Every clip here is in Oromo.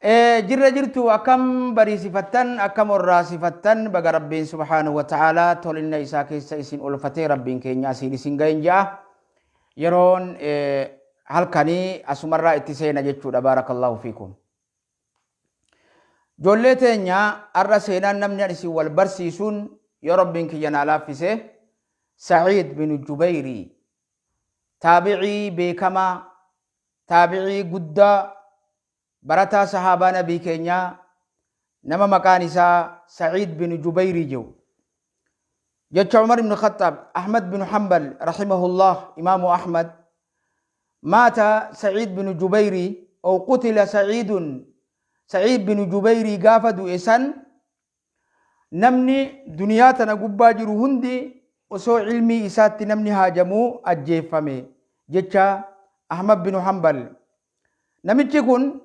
Jirra jirtu, akkam bariisifattan, akkam horraasifattan? Baga Rabbiin subhaanahu wa ta'aalaa tolinna isaa keessa isin olfatee, Rabbiin keenya asiin isin gahin ja'a. Yeroon halkanii asumarraa itti seena jechuudha. Baarakallahu fiikum. Ijoollee teenya, har'a seenaan namni ani isin wal barsiisuun, yoo Rabbiin kiyya naa laaffise, Sa'iid bin Jubayrii, taabicii beekamaa, taabicii guddaa, barataa sahaabaa nabii keenyaa, nama maqaan isaa Sa'iid bin Jubayrii jedhu. Jecha Umar ibn Khattaab, Ahmad bin Hanbal rahimahullah, Imaamu Ahmad, maata Sa'iid bin Jubayrii أو قتل سعيد, Sa'iid bin Jubayrii gaafa du'e san, namni duniyaa tana gubbaa jiru hundi osoo ilmii isaatti namni haajamuu ajjeeffame, jecha Ahmad bin Hanbal. Namichi kun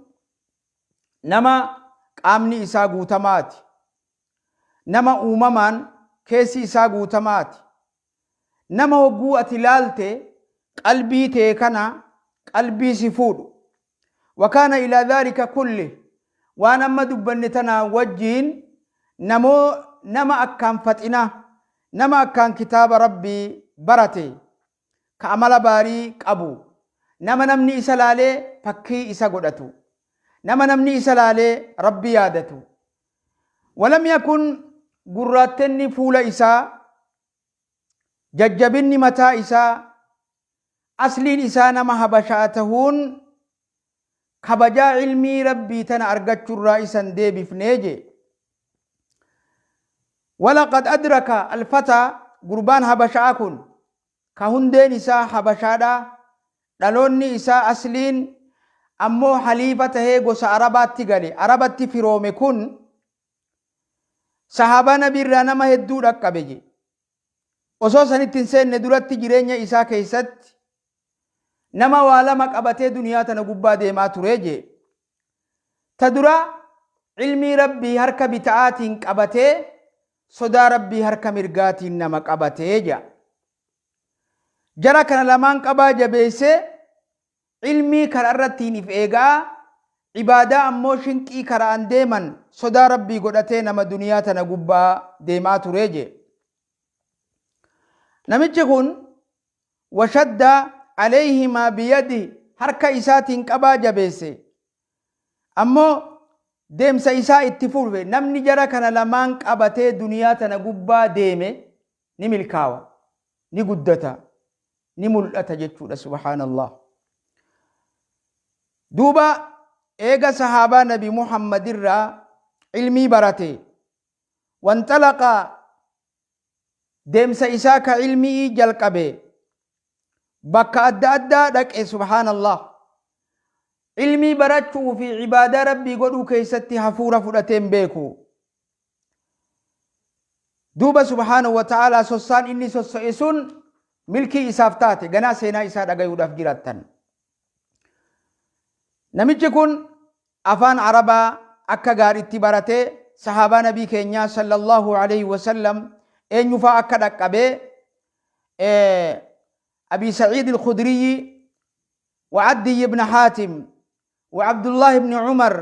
nama qaamni isaa guutamaati. Nama uumamaan keessi isaa guutamaati. Nama hogguu ati laalte qalbii tee kana qalbii si fuudhu. وكان إلى ذلك كله, waan amma dubbanne tana wajjiin, namoo nama akkaan faxina, nama akkaan kitaaba Rabbii barate, ka amala baarii qabu, nama namni isa laalee fakkii isa godhatu, nama namni isa laalee Rabbi yaadatu. ولم يكن gurraattenni fuula isaa, jajjabinni mataa isaa, asliin isaa nama Habashaa tahuun kabajaa ilmii Rabbii tana argachuurraa isan deebifnee je. ولقد أدرك الفتى, gurbaan Habashaa kun ka hundeen isaa Habashaadha, dhaloonni isaa asliin ammoo haliifa tahee gosa Arabaatti gale, Arabatti firoome kun, sahaabaa nabiirraa nama hedduu dhaqqabe je. Osoo sanitti hin seenne duratti, jireenya isaa keessatti nama waa lama qabatee duniyaa tana gubbaa deemaa ture je. Ta dura ilmii Rabbii harka bita'aatiin qabatee, sodaa Rabbii harka mirgaatiin nama qabatee jedha. Jara kana lamaan qabaa jabeessee, ilmii karaa irrattiin if eegaa, ibaadaa ammoo shinqii karaan deeman sodaa Rabbii godhatee nama duniyaa tana gubbaa deemaa ture je. Namichi kun وشد عليهما بيده, harka isaatiin qabaa jabeesse, ammoo deemsa isaa itti fufe. Namni jara kana lamaan qabatee duniyaa tana gubbaa deeme ni milkaawa, ni guddata, ni mul'ata jechuudha. Subhaanallah. Duuba eega sahaabaa Nabi Muhammad irraa ilmii barate, وانطلق, deemsa isaa ka ilmii jalqabe, bakka adda addaa dhaqe. Subhaanallah, ilmii barachuu fi ibaadaa Rabbii godhuu keessatti hafuura fudhateen beeku. Duuba subhaanahu wa ta'aalaa sossaan inni sosso'e sun milkii isaaf taate. Ganaa seenaa isaa dhagayuudhaaf jiraattan. Namichi kun afaan Arabaa akka gaariitti baratee, sahaabaa nabii keenyaa صلى الله عليه وسلم eenyufaa akka dhaqqabee, أبي سعيد الخدري وعدي بن حاتم وعبد الله بن عمر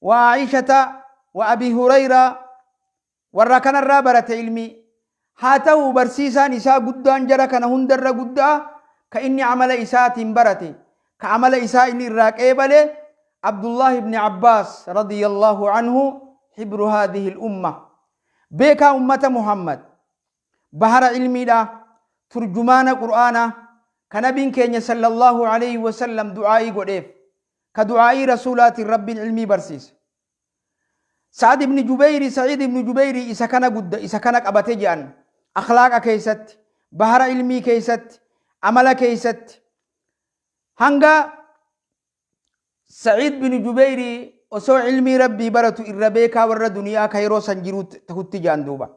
وعائشة وأبي هريرة, warra kanarraa barate ilmi. Haa ta'u, barsiisaan isaa guddaan jara kana hundarra guddaa, ka inni amala isaatiin barate, ka amala isaa inni irraa qeebale, Abdullah ibn Abbaas رضي الله عنه, حبر هذه الأمة, beekaa ummata Muhammad, bahara ilmiidha, turjumaana Qur'aana, ka nabiin keenya صلى الله عليه وسلم du'aa'ii godheef, ka du'aa'ii rasuulaatiin Rabbiin ilmii barsiise. Sa'ad ibn Jubayri, Sa'iid ibn Jubayri, isa kana gudda, isa kana qabate jedhan, akhlaaqa keessatti, bahara ilmii keessatti, amala keessatti. Hanga Sa'iid bin Jubayri osoo ilmii Rabbii baratu irra beekaa warra duniyaa ka yeroo san jiru tahutti jedhan. Duuba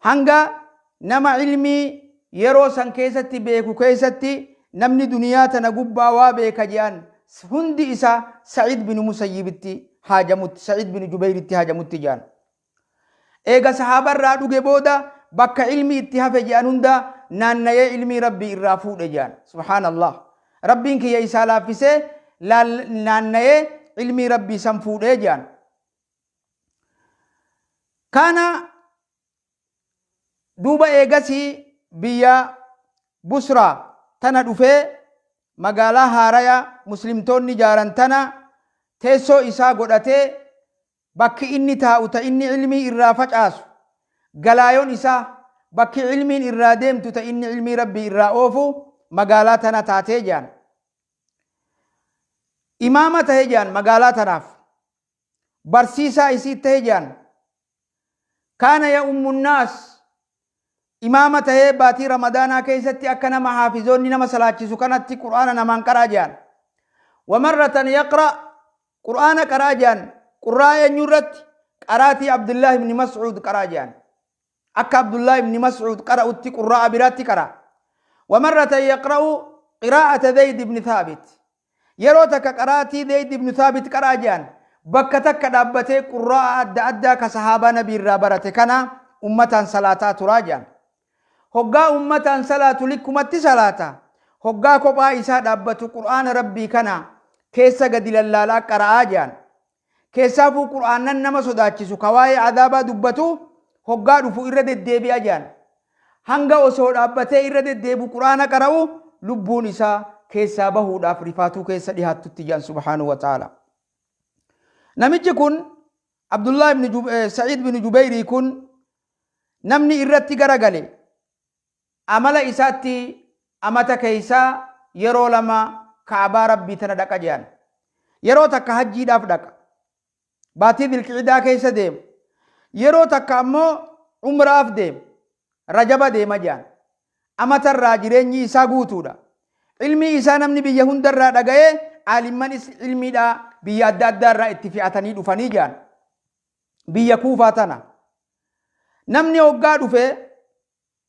hanga nama ilmii yeroo san keessatti beeku keessatti, namni duniyaa tana gubbaa waa beeka jedhan hundi isaa Sa'iid bin Musayyibitti haajamutti, Sa'iid bin Jubayritti haajamutti jedhan. Eega sahaabarraa dhuge booda, bakka ilmi itti hafe jedhan hunda naannayee ilmii Rabbii irraa fuudhe jedhan. Subhaanallah. Rabbiin kiyya isaa laaffisee naannayee. Ilmii Rabbii san fuudhee je'an. Kana duuba eegasii biyya Busraa tana dhufee magaalaa haaraya muslimtoonni jaaran tana teessoo isaa godhatee, bakki inni taa'u, ta inni ilmii irraa facaasu, galaayon isaa, bakki ilmiin irraa deemtu, ta inni ilmii Rabbii irraa oofu magaalaa tana taatee je'an. Imaama tahe je'an, magaalaa tanaaf barsiisaa isii tahe je'an. Kaana ya'ummu nnaas, imaama tahee baatii Ramadaanaa keessatti akka nama haafizoonni nama salaachisu kanatti Qur'aana namaan qaraa je'an. Wamarratan yaqra, Qur'aana qaraa je'an. Qurraa eenyu irratti? Qaraatii Abdullahi ibni Mas'uud qaraa je'an. Akka Abdullahi ibni Mas'uud qara'utti qurraa'a biraatti qara. Wamarratan yaqra'u qiraa'ata Zayd ibni Thaabit, yeroo takka qaraatii Zayd ibn Thaabit qaraa je'an. Bakka takka dhaabbatee qurraa'a adda addaa ka sahaabaa Nabii irraa barate kana ummataan salaataa turaa je'an. Hoggaa ummataan salaatu likkumatti salaata. Hoggaa kophaa isaa dhaabbatu Qur'aana Rabbii kana keessa gadi lallaalaa qara'aa je'an. Keessaafuu Qur'aannan nama sodaachisu ka waa'ee azaabaa dubbatu hoggaa dhufu irra deddeebi'a je'an. Hanga osoo dhaabbatee irra deddeebu Qur'aana qara'u lubbuun isaa keessaa bahuudhaaf rifaatuu keessa dhihaattutti je'an, subhaanahu wa ta'ala. Namichi kun Abdullah ibn Sa'iid bin Jubayrii kun namni irratti garagale amala isaatti amata keeysaa yeroo lama Ka'abaa Rabbii tana dhaqa je'an. Yeroo takka hajjiidhaaf dhaqa. Baatii Dhilqi'idaa keessa deema. Yeroo takka ammoo umraaf deema. Rajaba deema je'an. Amatarraa jireenyi isaa guutuudha. Ilmii isaa namni biyya hundarraa dhaga'ee, aalimmanis ilmiidhaa biyya adda addaarraa itti fe'atanii dhufanii je'an. Biyya Kuufaa tana. Namni hoggaa dhufe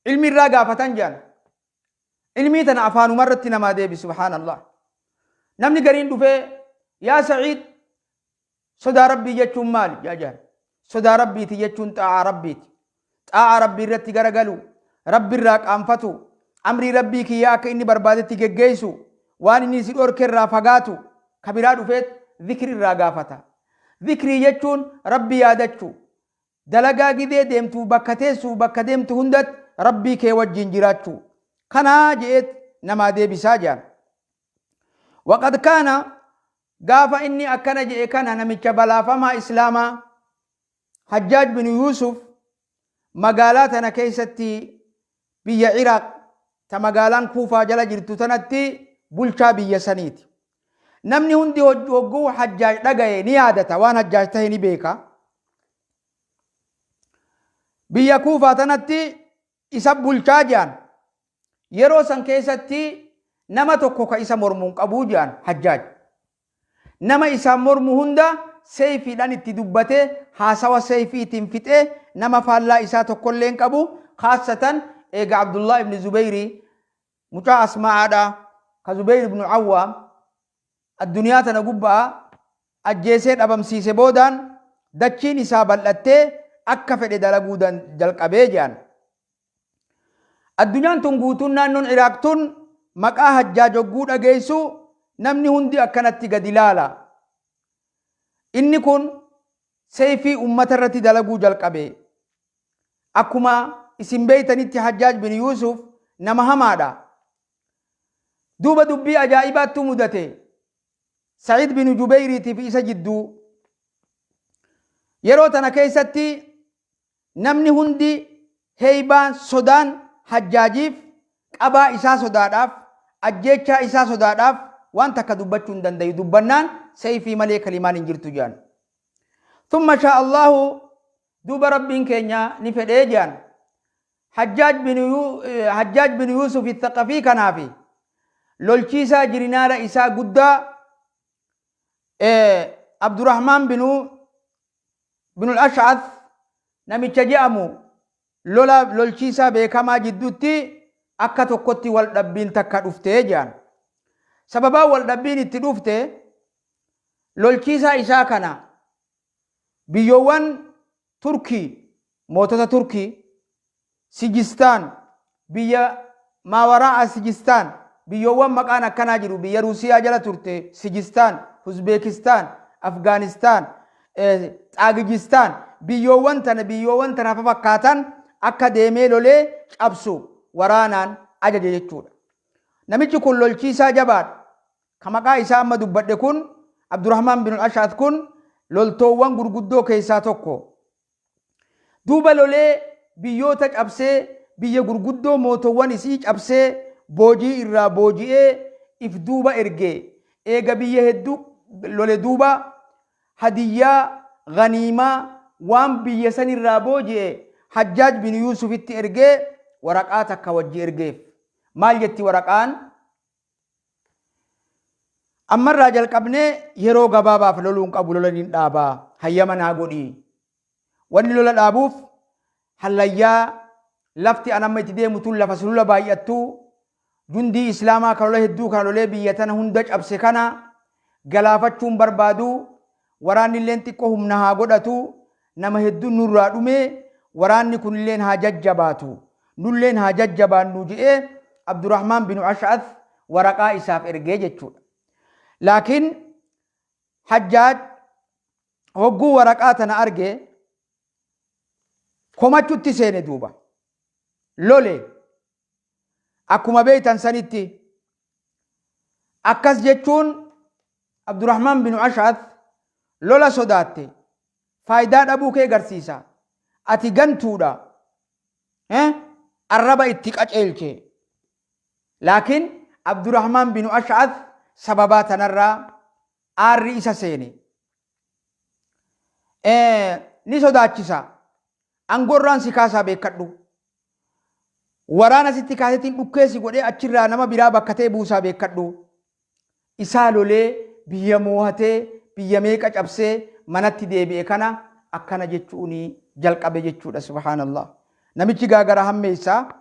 ilmi irraa gaafatan je'an. Ilmii tana afaanuma irratti namaa deebi, subhaanallah. Namni gariin dhufee, "Yaa Sa'iid, sodaa Rabbii jechuun maali?" jaa je'an. Sodaa Rabbiiti jechuun xaa'aa Rabbiiti. Xaa'aa Rabbii irratti garagalu, Rabbi irraa qaanfatu, amrii Rabbii kiyyaa akka inni barbaadetti geggeessu, waan inni si dhorke irraa fagaatu. Ka biraa dhufeet zikri irraa gaafata. Zikrii jechuun Rabbi yaadachuu. Dalagaa gidee deemtuuf, bakka teessuuf, bakka deemtu hundatti Rabbii kee wajjin jiraachuu. Kanaa je'eet namaa deebisaa je'an. Waqad kaana, gaafa inni akkana je'e kana, namicha balaafamaa Islaamaa Hajjaaj bin Yuusuf magaalaa tana keessatti, biyya Iraaq ta magaalaan Kuufaa jala jirtu tanatti bulchaa biyya saniiti. Namni hundi hogguu Hajjaaj dhagaye ni yaadata, waan Hajjaaj tahe ni beeka. Biyya Kuufaa tanatti isa bulchaa je'an. Yeroo san keessatti nama tokko ka isa mormu hin qabuu je'an Hajjaaj. Nama isaan mormu hunda seeyfiidhaan itti dubbatee, haasawa seeyfiitiin fixee, nama faallaa isaa tokkollee hin qabu. Khaassatan eega Abdullah ibn Zubeyrii, mucaa Asmaa'aadha, ka Zubeyr ibn Awwaam addunyaa tana gubbaa ajjeesee dhabamsiise boodaan dachiin isaa bal'attee akka fedhe dalaguu jalqabee je'an. Addunyaan tun guutuun, naannoon Iraaq tun, maqaa Hajjaaj hogguu dhageessu namni hundi akkanatti gadi laala. Inni kun seeyfii ummata irratti dalaguu jalqabe. Akkuma isin beeytanitti Hajjaaj bin Yuusuf nama hamaadha. Duuba dubbii ajaa'ibaattu mudate Sa'iid bin Jubeyriitii fi isa jidduu. Yeroo tana keessatti namni hundi heeybaan, sodaan Hajjaajiif qabaa isaa sodaadhaaf, ajjeechaa isaa sodaadhaaf waan takka dubbachuu hin dandayu. Dubbannaan seeyfii malee kalimaan hin jirtu jedhan. Thumma shaa Allahu, duuba Rabbiin keenya ni fedhee jedhan. Hajjaaj bin Yuusuf Thaqafii kanaafi lolchiisaa jirinaala isaa guddaa Abdurrahmaan binul Ash'ath namicha je'amu, lola lolchiisaa beekamaa jidduutti akka tokkotti wal dhabbiin takka dhuftee jedhan. Sababaan wal dhabbiin itti dhufte, lolchiisaa isaa kana biyyoowwan Turkii, mootota Turkii, Sijistaan, biyya Maawaraa'a Sijistaan, biyyoowwan maqaan akkanaa jiru, biyya Ruusiyaa jala turte Sijistaan, Uzbeekistaan, Afgaanistaan, Xaagijistaan, biyyoowwan tana fakkaatan akka deemee lolee cabsu waraanaan ajaje jechuudha. Namichi kun lolchiisaa jabaadha. Ka maqaa isaa amma dubbadhe kun, Abdurrahmaan bin Ashaat kun, loltoowwan gurguddoo keessaa tokko. Duuba lolee biyyoota cabsee, biyya gurguddoo mootowwan isii cabsee, boojii irraa booji'ee if duuba ergee, eega biyya hedduu lole duuba hadiyyaa ganiimaa waan biyya san irraa booji'e Hajjaaj bin Yuusufitti ergee, waraqaa takka wajji ergeef. Maal jetti waraqaan? Ammarraa jalqabnee yeroo gabaabaaf loluun qabu, lola nin dhaabaa, hayyama naa godhii. Wanni lola dhaabuuf hallayyaa, lafti an amma itti deemu tun lafa sulula baay'attuu, jundii islaamaa kan lola hedduu kana lolee biyya tana hunda cabse kana galaafachuun barbaadu, waraanni illeen xiqqoo humna haa godhatu, nama hedduun nurraa dhumee, waraanni kunilleen haa jajjabaatu, nulleen haa jajjabaannu je'ee Abdurrahmaan bin Ash'ath waraqaa isaaf ergee jechuudha. Laakiin Hajjaaj hogguu waraqaa tana arge komachutti seene. Duuba lole. Akkuma beeytan sanitti, akkas jechuun Abdurrahmaan bin Ash'ath lola sodaatte, faayidaa dhabuu kee garsiisa, ati gantuudha, arraba itti qaceelche. Laakiin Abdurrahmaan bin Ash'ath sababaa tanarraa aarri isa seene. Ni sodaachisa, angorraan si kaasaa beekadhu, waraana sitti kaasetiin dhukkeessi godhee achirraa nama biraa bakka ta'e buusaa beekadhu. Isaa lolee biyya moohatee, biyya meeqa cabsee manatti deebi'e kana akkana jechuun jalqabe jechuudha. Subhaanallah, namichi gaagara hammeessaa.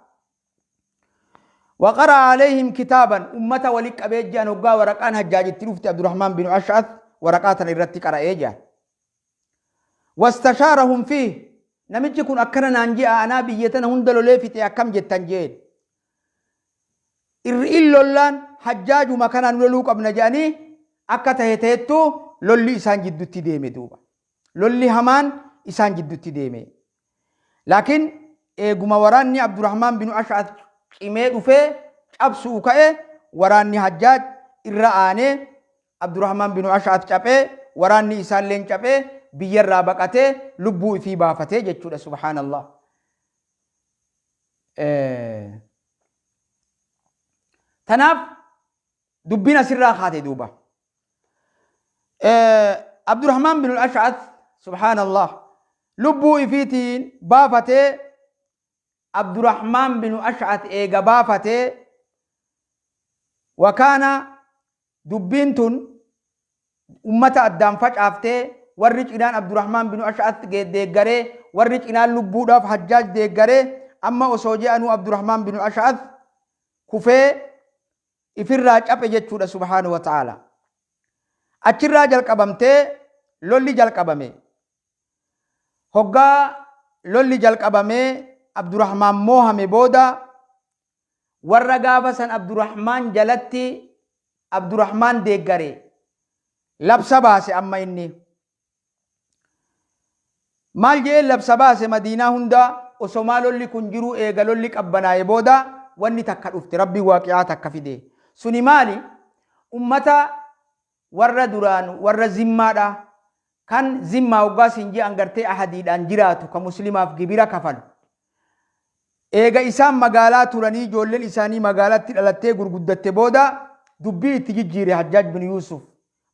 وقرأ عليهم كتابا. Ummata wali qabee ji'an. Hoggaa waraqaan Hajjaajitti dhufte, Abdurrahmaan bin Ash'ath waraqaa tana irratti qara'ee ji'an. واستشارهم فيه. Namichi kun akkana naan ji'a, anaa biyya tana hunda lolee fixe, akkam jettan jeen. Irri'in lollaan Hajjaajuma kanaan loluu qabna jedhanii, akka tahe ta'ettu lolli isaan jiddutti deeme. Duuba lolli hamaan isaan jiddutti deeme. Laakiin eeguma waraanni Abdurrahmaan bin Ash'ath cimee dhufee cabsuu ka'e, waraanni Hajjaaj irra aanee, Abdurrahmaan bin Ash'ath caphee, waraanni isaalleen caphee, biyyarraa baqatee lubbuu ifii baafatee jechuudha. Subhaanallah. Tanaaf dubbiin asirraa kaate. Duuba Abdurrahmaan bin Ash'ath, subhaanallah, lubbuu ifiitiin baafatee. Abdurrahmaan bin Ash'ath eega baafatee, wakaana dubbiin tun ummata addaan facaaftee, warri cinaan Abdurrahmaan bin Ash'ath deeggaree, warri cinaan lubbuudhaaf Hajjaaj deeggaree, amma osoo je'anuu Abdurrahmaan bin Ash'ath kufee ifirraa caphe jechuudha. Subhaanahu wa ta'ala. Achirraa jalqabamtee lolli jalqabame. Hoggaa lolli jalqabamee Abdurrahmaan moohame booda, warra gaafa san Abdurrahmaan jalatti Abdurrahmaan deeggare labsa baase. Amma inni maal jedhee labsa baase? Madiinaa hunda osomaa lolli kun jiru, eega lolli qabbanaa'e booda wanni takka dhufte, Rabbiin waaqi'aa takka fide. Suni maali? Ummata warra duraan warra zimmaadha, kan zimmaa hoggaa siin je'an gartee ahadiidhaan jiraatu, ka muslimaaf gibira kafalu. Eega isaan magaalaa turanii, ijoolleen isaanii magaalatti dhalattee gurguddatte booda, dubbii itti jijjiire Hajjaaj bin Yuusuf.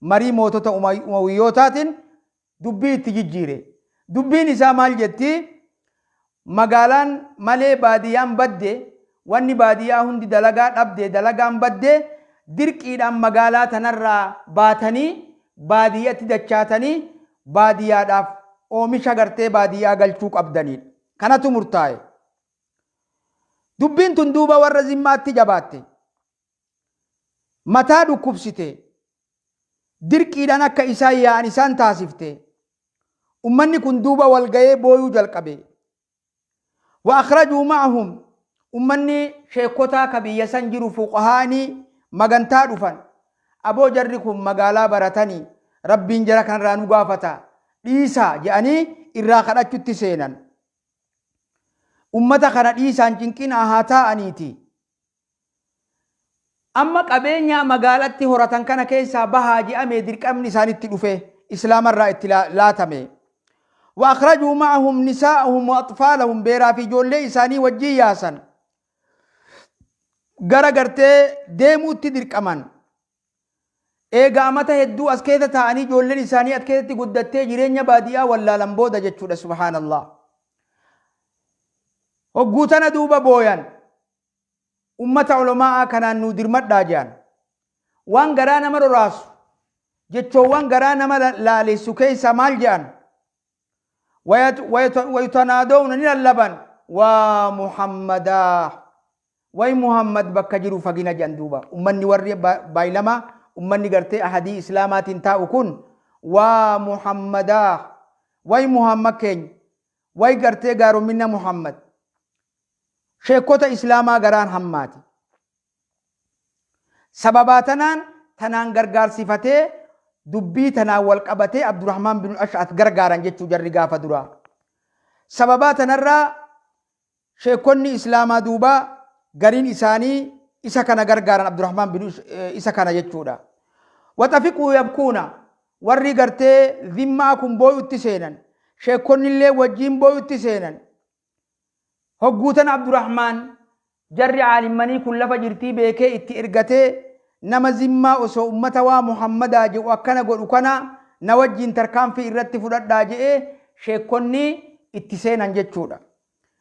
Marii mootota Umawiyyootaatiin dubbii itti jijjiire. Dubbiin isaa maal jetti? Magaalaan malee baadiyyaan badde, wanni baadiyyaa hundi dalagaa dhabde, dalagaan badde, dirqiidhaan magaalaa tanarraa baatanii baadiyyatti dachaatanii baadiyyaadhaaf oomisha gartee baadiyyaa galchuu qabdanidha. Kanatu murtaa'e. Dubbiin tun duuba warra zimmaatti jabaatte. Mataa dhukkubsite. Dirqiidhaan akka isaan yaa'an isaan taasifte. Ummanni kun duuba walga'ee booyuu jalqabe. وأخرجوا معهم. Ummanni sheekotaa ka biyya san jiru, fuqahaanii magantaa dhufan. Aboo, jarri kun magaalaa baratanii Rabbiin jara kanarraa nu gaafata, dhiisaa je'anii irraa kadhachutti seenan. Ummata kana dhiisaan cinqinaa haa taa'aniiti. Amma qabeenya magaalatti horatan kana keessaa bahaa je'amee dirqamni isaanitti dhufe, Islaamarraa itti laatame. Wa akhrajuu ma'ahum nisaa'ahum wa axfaalahum, beeraa fi ijoollee isaanii wajjin yaasan. Gara gartee deemuutti dirqaman. Eega amata hedduu as keessa taa'anii, ijoolleen isaanii as keessatti guddattee, jireenya baadiyyaa wallaalan booda jechuudha, subhaanallah. Hogguu tana duuba booyan, ummata olomaa'aa kanaan nuu dirmadhaa jedhan. Waan garaa nama roraasu, jechoowwan garaa nama laalessu keessaa maal jedhan? Wayutanaadowna, ni lallaban, waa Muhammadaa, way Muhammad bakka jiru fagina jedhan. Duuba ummanni warri baay'ilama, ummanni gartee ahadii Islaamaatiin taa'u kun, waa Muhammadaa, way Muhammad keenya, way gartee gaaromina Muhammad. Sheekota Islaamaa garaan hammaati. Sababaa tanaan gargaarsifatee, dubbii tanaan wal qabatee Abdurrahmaan bin Ash'ath gargaaran jechuu jarri gaafa duraa. Sababaa tanarraa sheekonni Islaamaa duuba gariin isaanii isa kana gargaaran, Abdurrahmaan bin isa kana jechuudha. Waxafiquu yabkuuna, warri gartee zimmaa kun booyutti seenan. Sheekonni illee wajjiin booyutti seenan. Hogguutan Abdurrahmaan jarri caalimmanii kun lafa jirtii beekee itti ergatee, nama zimmaa osoo ummata waa Muhammadaa jedhu akkana godhu kana na wajjiin tarkaanfii irratti fudhadhaa jedhee, sheekonni itti seenan jechuudha.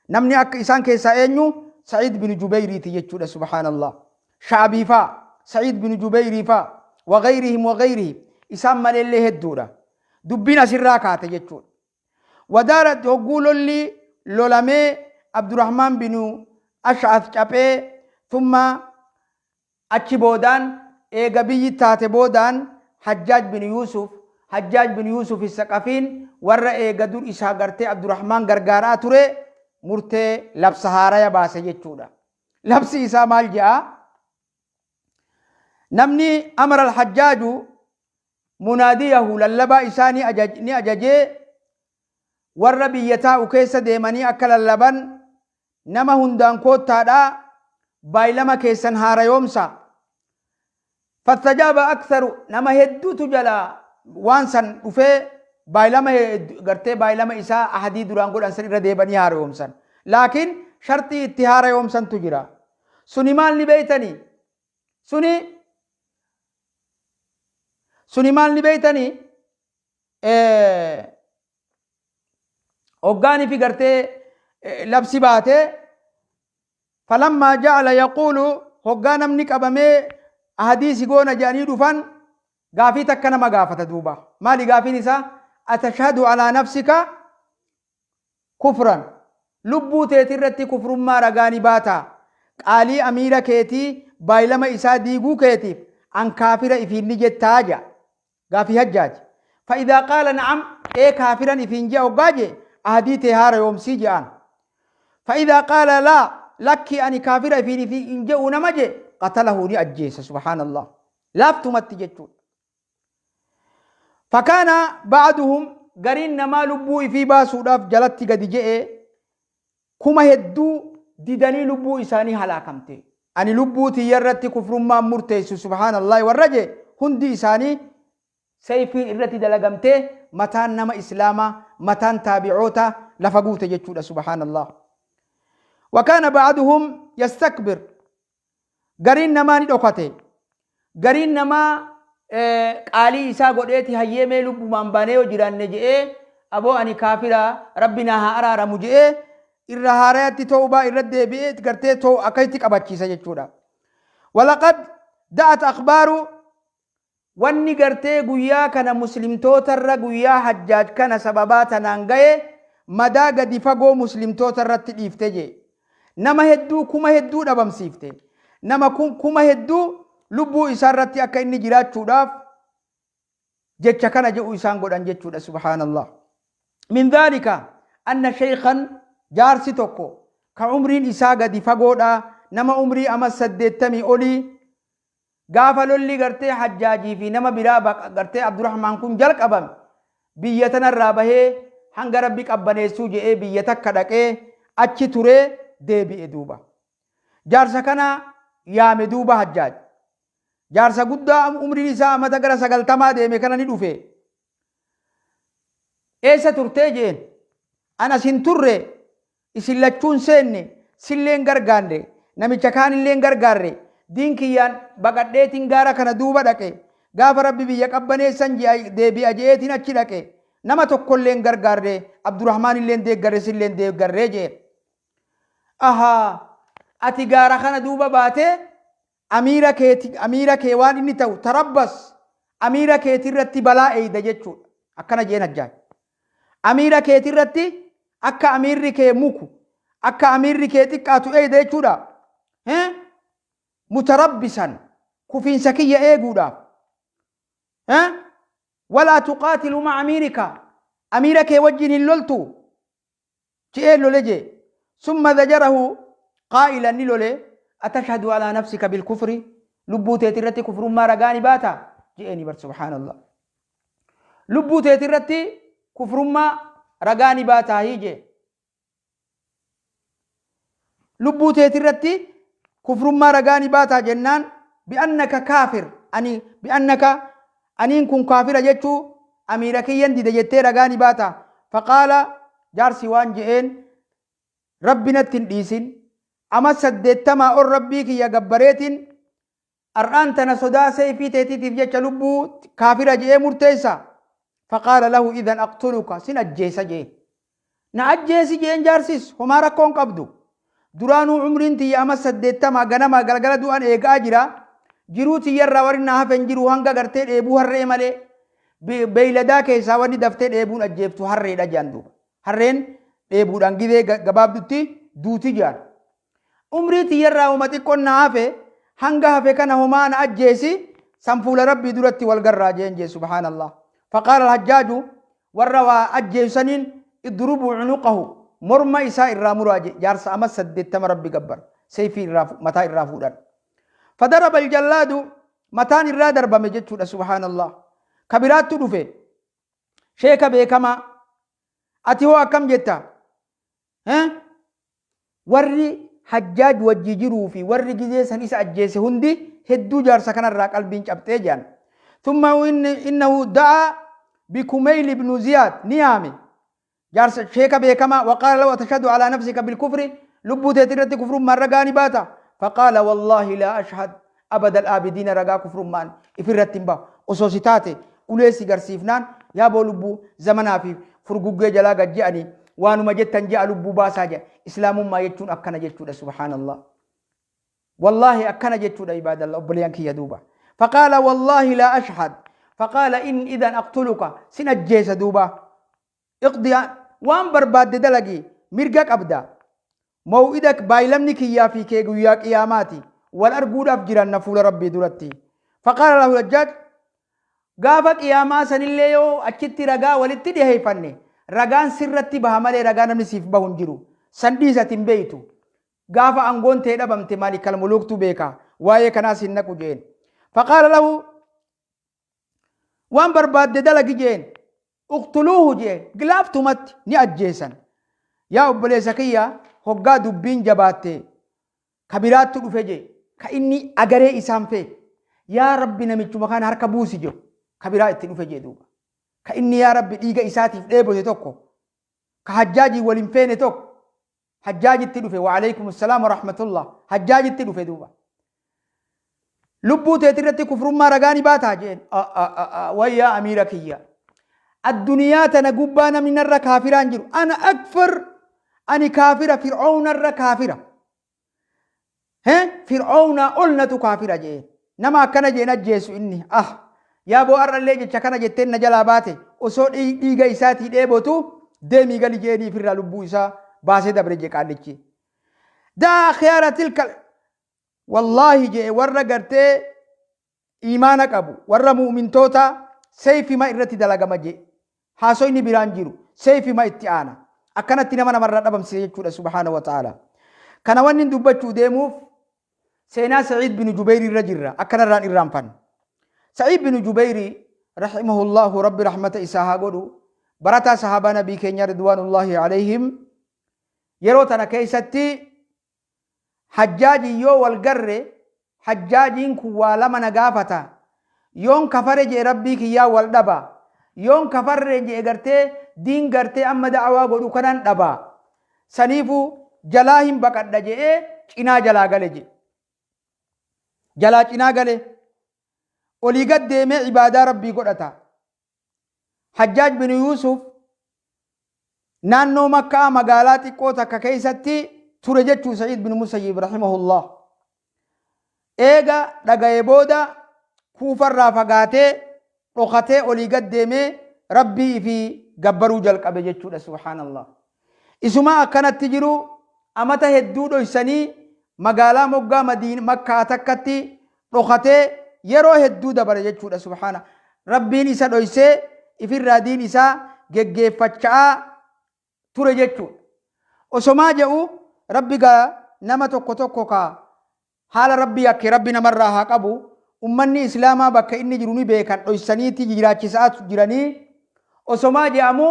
Namni akka isaan keessaa eenyu? Sa'iid bin Jubeyriiti jechuudha, subhaanallah. Shaabii faa, Sa'iid bin Jubeyrii faa, wagayrihim wagayrihim, isaan maleellee hedduudha. Dubbiin asirraa kaate jechuudha. Wadaarat, hogguu lolli lolamee Abdurrahmaan bin Ash'ath caphee, thumma achi boodaan eega biyyi taate boodaan Hajjaaj bin Yuusuf, Hajjaaj bin Yuusuf Saqafiin, warra eega dur isaa gartee Abdurrahmaan gargaaraa ture, murtee labsa haaraya baase jechuudha. Labsi isaa maal jedha? Namni amara al-Hajjaaju munaadiyahu, lallabaa isaa ni ajajee, warra biyya taa'u keessa deemanii akka lallaban, nama hundaan koottaadhaa baay'ilama keessan haarayoomsa. Fastajaaba aktharu, nama hedduutu jala waan san dhufee baay'ilama gartee baay'ilama isaa ahadii duraan godhan san irra deebanii haarayoomsan. Laakiin sharxii itti haarayoomsantu jira. Suni maal ni beeytanii? Suni maal ni beeytanii? Hoggaanii fi gartee labsi baatee, falammaa ja'ala yaquulu, hoggaa namni qabamee ahadii si goona jedhanii dhufan, gaafii takka nama gaafata duuba. Maali gaafiin isaa? Atashhadu alaa nafsika kufran, lubbuu teeti irratti kufrummaa ragaa ni baataa? Qaalii amiira keetii baay'ilama isaa diiguu keetiif an kaafira ifiin ni jettaa jedha. Gaafii Hajjaaji. Fa'idaa qaala na'am, ee kaafiran ifiin je'a hoggaa jee, ahadii tee haara yoomsii je'aan. Fa'idaa qaala laa, lakkii ani kaafira ifiin hin je'u nama jee, qatalahu, ni ajjeesa, subhaanallah. Laaftumatti jechuudha. Fakkaana ba'aduhum, gariin namaa lubbuu ifii baasuudhaaf jalatti gadi je'e, kuma hedduu didanii lubbuu isaanii halaakamte. Ani lubbuu tiyya irratti kufrummaan murteessu, subhaanallahi, warra jee hundi isaanii sayfiin irratti dalagamtee, mataan nama Islaamaa, mataan taabi'oota lafa guute jechuudha, subhaanallah. Wakaana ba'aduhum yastakbir, gariin namaa ni dhokate. Gariin namaa qaalii isaa godheeti, hayyee mee lubbumaan baanee yoo jiraanne je'ee, aboo ani kaafira, Rabbi naa haa araaramu je'ee, irra haarayatti toobaa irra deebi'ee gartee too akkasitti qabachiisa jechuudha. Walaqad da'at akhbaaru, wanni gartee guyyaa kana muslimtootarra, guyyaa Hajjaaj kana sababaa tanaan gaye, madaa gadi fagoo muslimtoota irratti dhiifte jee. Nama hedduu, kuma hedduu dhabamsiifte. Nama kuma hedduu lubbuu isaa irratti akka inni jiraachuudhaaf jecha kana jedhu isaan godhan jechuudha, subhaanallah. Min dhaalika anna sheekhan, jaarsi tokko ka umriin isaa gadi fagoodha, nama umrii ama 80 olii. Gaafa lolli gartee Hajjaajii fi nama biraa gartee Abdurrahmaan kun jalqabame, biyya tanarraa bahee hanga Rabbi qabbaneessuu je'ee biyya takka dhaqee achi turee deebi'e duuba. Jaarsa kana yaame duuba Hajjaaj. Jaarsa guddaa umriin isaa amata gara 90 deeme kana ni dhufe. Eessa turtee jeen? An as hin turre, isin lachuu hin seenne, sillee hin gargaarre, namicha kaanillee hin gargaarre, diin kiyyaan baqadheetiin gaara kana duuba dhaqe, gaafa Rabbi biyya qabbaneessan deebi'a je'eetiin achi dhaqe, nama tokkollee hin gargaarre, Abdurrahmaanillee hin deeggarre, sillee hin deeggarre jeen. Ahaa, ati gaara kana duuba baatee amiira keeti, amiira kee waan inni ta'u tarabbas, amiira keeti irratti balaa eeyda jechuudha. Akkana jeen Hajjaaj. Amiira keeti irratti akka amiirri kee muku, akka amiirri kee xiqqaatu eeyda jechuudha. Mutarabbisan, kufiinsa kiyya eeguudhaaf. Walaa tuqaatilu ma'a amiirika, amiira kee wajjin hin loltu. Je'ee lole je'e. Summa zajarahu qaa'ilan, ni lole, atashhadu alaa nafsika bilkufri, lubbuu teeti irratti kufrummaa ragaa ni baata je'eeni bar. Subhaanallah, lubbuu teeti irratti kufrummaa ragaa ni baataahii je'e. Lubbuu teeti irratti kufrummaa ragaa ni baataa jennaan, bi'annaka kaafir, ani bi'annaka, aniin kun kaafira jechuu, amiira kiyyan dide jettee ragaa ni baata. Faqaala, jaarsi waan je'een, Rabbi natti hin dhiisin, ama 80 ol Rabbii kiyya gabbareetiin ar'aan tana sodaa seeyfii teetiitiif jecha lubbuu kaafira je'ee murteessa. Faqaala lahu, idan aqtuluka, sin ajjeesa je'een. Na ajjeesi je'een jaarsis, homaa rakkoon qabdu. Duraanuu umriin tiyya ama 80, ganama galgala du'an eega'aa jira. Jiruu tiyyarraa warri naa hafe hin jiru hanga gartee dheebuu harree malee. Beeyladaa keessaa wanni daftee dheebuun ajjeeftu harreedha je'an duuba. Harreen dheebuudhaan gizee gabaabdutti duuti je'an. Umrii tiyyarraa homa xiqqoon na hafe, hanga hafe kana homaa na ajjeesi, san fuula Rabbii duratti wal garraa jeen jee. Subhaanallah. Faqaala alhajjaaju, warra waa ajjeesu saniin, idrubuu cunuqahu, morma isaa irraa muraa jee. Jaarsa ama 80 Rabbi gabbar seeyfii irraa mataa irraa fuudhan. Fadaraba aljallaadu, mataan irraa darbame jechuudha. Subhaanallah. Ka biraattu dhufe, sheeka beekamaa, ati hoo akkam jetta? Warri Hajjaaj wajji jiruu fi warri gizee san isa ajjeese hundi hedduu jaarsa kanarraa qalbiin cabxee jedhan. Thumma innahu da'a bikumeyl ibnu Ziyaad, ni yaame. Jaarsa sheeka beekamaa, waqaala lahu, atashhadu alaa nafsika bilkufri, lubbuu teeti irratti kufrummaan ragaa ni baata. Faqaala, wallaahi laa ashhad abada al-aabidiina, ragaa kufrummaan ifirratti hin bahu. Osoo si taate ulee si garsiifnaan, yaaboo lubbuu zamanaa fi furguggee jalaa gad je'anii waanuma jettan je'a, lubbuu baasaa je'a. Islaamummaa jechuun akkana jechuudha. Subhaanallah. Wallaahi akkana jechuudha, ibaadallah, obboleeyyan kiyya duuba. Faqaala, wallaahi laa ashhad. Faqaala, in idan aqtuluka, sin ajjeesa duuba. Iqdi, waan barbaadde dalagi, mirga qabda. Maw'idak, baaylamni kiyyaa fi kee guyyaa qiyaamaati. Wal arguudhaaf jiranna fuula Rabbii duratti. Faqaala lahu Hajjaaj, gaafa qiyaamaa sanillee yoo achitti ragaa walitti dhiheeffanne, ragaan sirratti baha malee ragaa namni siif bahu hin jiru. San dhiisi, ati hin beeytu. Gaafa aangoon tee dhabamte maalikal muluuktu beeka. Waa'ee kanaas hin naqu jeen. Faqaala lahu, waan barbaadde dalagi jeen. Uqtuluuhu jee, laaftumatti ni ajjeesan. Yaa obboleessa kiyya, hoggaa dubbiin jabaatte ka biraattu dhufe jee, ka inni agaree isaan fee yaa Rabbi namichuma kana harka buusi jedhu ka biraa itti dhufe jee duuba. Ka inni yaa Rabbi dhiiga isaatiif dheebote tokko, ka Hajjaajii wal hin feene tokko Hajjaajitti dhufe. Wa alaykum assalaam wa rahmatullah. Hajjaajitti dhufe duuba. Lubbuu teeti irratti kufrummaa ragaa ni baataa jeen. Wayyaa amiira kiyya. Addunyaa tana gubbaa namni narra kaafiraan jiru. Ana akfar, ani kaafira, fir'oownarra kaafira. Fir'oownaa ol natu kaafira jeen. Nama akkana jeen ajjeesu inni. Ah, yaa boo, har'allee jecha kana jetteen na jalaa baate, osoo dhiiga isaatii dheebotu deemii gali jeenii ifirraa lubbuu isaa baasee dabre je qaallichi. Daa khiyaara tilka, wallaahi jee, warra gartee iimaana qabu, warra mu'mintoota, seeyfima irratti dalagama jee. Haasoyni biraan jiru, seeyfima itti aana. Akkanatti nama namarraa dhabamsiise jechuudha, subhaana wa ta'ala. Kana wanni dubbachuu deemuuf, Seenaa Saciid binu Jubeyri irra jirra. Akkanarraan irraanfanne. Saciid binu Jubeyri rahimahullahu, Rabbi rahmata isaa haa godhu, barataa sahaabaa nabii keenya ridwaanullahi alayhim. Yeroo tana keessatti Hajjaaji yoo wal garre, Hajjaajiin kun waa lama na gaafata. Yoon kafare jee Rabbii kiyyaa wal dhaba. Yoon kafarre jee gartee diin gartee amma da'awaa godhu kanan dhaba. Saniifu jalaa hin baqadha je'ee cinaa jalaa gale je. Jalaa cinaa gale. Olii gad deemee ibaadaa Rabbii godhata. Hajjaaj bin Yuusuf naannoo Makkaa magaalaa xiqqoo takka keessatti ture jechuu Sa'iid bin Musayyib rahimahullah. Eega dhagaye booda Kuufarraa fagaatee dhokatee olii gad deemee Rabbii fi gabbaruu jalqabe jechuudha, subhaanallah. Isumaa akkanatti jiru amata hedduu dhoysanii magaalaa moggaa Madiin Makkaa takkatti dhokatee yeroo hedduu dabare jechuudha, subhaana. Rabbiin isa dhoysee ifirraa diin isaa geggeeffachaa ture jechuudha. Osomaa je'u Rabbi gaa nama tokko tokko ka haala Rabbi yakke Rabbi namarraa haa qabu, ummanni Islaamaa bakka inni jiru ni beekan, dhoysaniiti jiraachisaa jiranii. Osomaa je'amu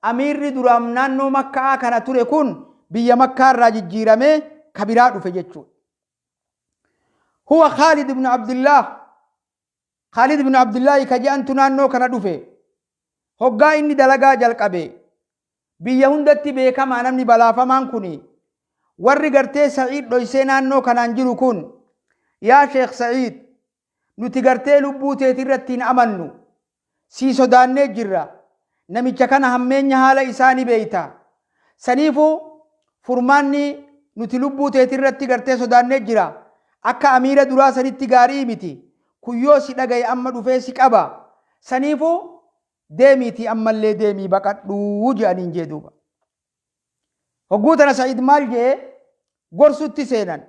amiirri duraan naannoo Makkaa kana ture kun biyya Makkaa irraa jijjiiramee ka biraa dhufe jechuudha. Huwa Khaalid ibn Abdullah. Khaalid ibn Abdullaahi ka je'antu naannoo kana dhufe. Hoggaa inni dalagaa jalqabe biyya hundatti beekamaa namni balaafamaan kuni. Warri gartee Sa'iid dhoysee naannoo kanaan jiru kun, yaa Sheekh Sa'iid, nuti gartee lubbuu teetirratti hin amannu. Sii sodaannee jirra. Namicha kana hammeenya haala isaa ni beeyta. Saniifuu furmaanni nuti lubbuu teetirratti gartee sodaannee jira. Akka amiira duraa sanitti gaarii miti. Kun yoo si dhagaye amma dhufee si qaba. Saniifuu deemiitii ammallee deemii baqadhuu je'aniin jee duuba. Hogguu tana Sa'iid maal jee gorsutti seenan.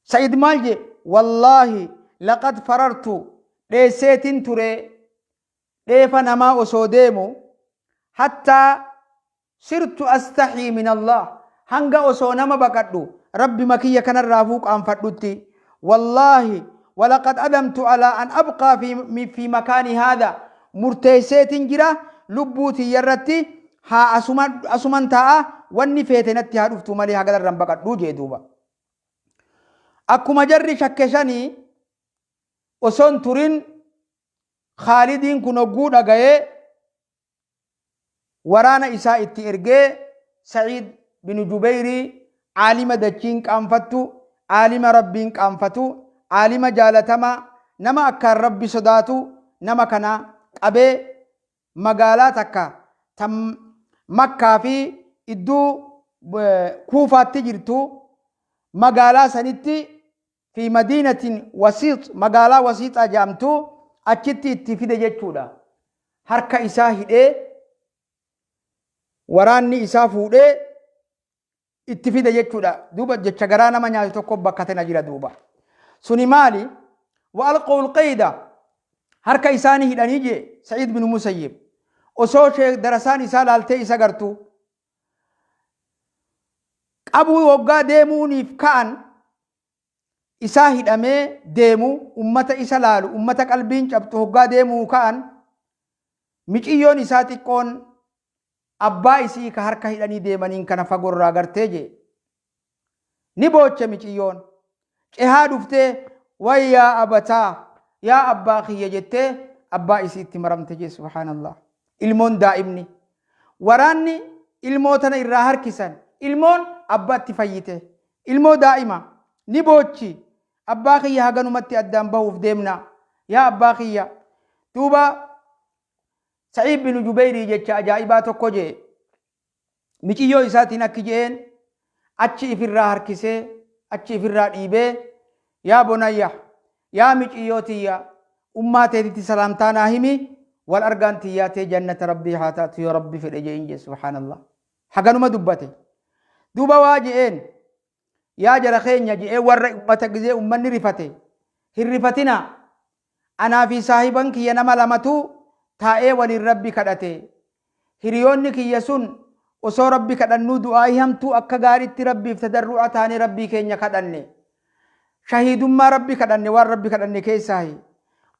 Sa'iid maal jee? Wallaahi laqad farartu, dheesseetin ture, dheefa namaa osoo deemu, hattaa sirtu astaxii min Allah, hanga osoo nama baqadhu Rabbi makiyya kanarraafuu qaanfadhutti. Wallaahi walaqad adamtu alaa an abqaa fi makaani haadha, murteesseetin jira lubbuu tiyya irratti, haa asuman taa'a, wanni feete natti haa dhuftu malee hagalarran baqadhuu jee duuba. Akkuma jarri shakke shanii osoon turin Khaalidiin kun hogguu dhagayee waraana isaa itti ergee Sa'iid bin Jubeyrii, aalima dachiin qaanfattu, aalima Rabbiin qaanfatu, aalima jaalatamaa, nama akkaan Rabbi sodaatu, nama kana qabee magaalaa takka tan Makkaa fi idduu Kuufaatti jirtu, magaalaa sanitti, fi madiinatin wasiix, magaalaa Wasiixaa jedhamtu achitti itti fide jechuudha. Harka isaa hidhee waraanni isaa fuudhee itti fide jechuudha. Duuba jecha garaa nama nyaatu tokko bakka tana jira duuba. Suni maali? Wa alqawul qayda, harka isaanii hidhanii jee Sa'iid bin Musayyib. Osoo sheek darasaan isaa laaltee isa gartu qabuu waggaa deemuuniif ka'an, isaa hidhamee deemu, ummata isa laalu, ummata qalbiin cabxu hoggaa deemuu ka'an, miciyyoon isaa xiqqoon abbaa isii ka harka hidhanii deemaniin kana fagorraa gartee jee. Ni booche miciyyoon. Cehaa dhuftee, way yaa abataa, yaa abbaa kiyya jettee abbaa isiitti maramte jee, subhaanallah. Ilmoon daa'imni. Waraanni ilmoo tana irraa harkisan. Ilmoon abbaatti fayyite. Ilmoo daa'ima. Ni boochi. Abbaa kiyya, haganumatti addaan bahuuf deemna. Yaa abbaa kiyya. Duuba Sa'iid bin Jubeyrii jecha ajaa'ibaa tokko jee. Miciyyoo isaatiin akki je'een, achi ifirraa harkisee, achi ifirraa dhiibee, yaa bonayya, yaa miciyyoo tiyya, ummaa teetitti salaamtaa naa himi, wal argaan tiyyaa tee jannata Rabbii haa taatu yoo Rabbi fedhe je'in jee, subhaanallah. Haganuma dubbate. Duuba waa je'een, yaa jara keenya je'ee warra ummata gizee ummanni rifate, hin rifatinaa, anaa fi saahiban kiyya nama lamatu taa'ee waliin Rabbi kadhate. Hiriyoonni kiyya sun osoo Rabbi kadhannuu du'aa'ii hamtuu akka gaariitti Rabbiif tadarru'a taanee Rabbii keenya kadhanne. Shahiidummaa Rabbi kadhanne waan Rabbi kadhanne keessaahi.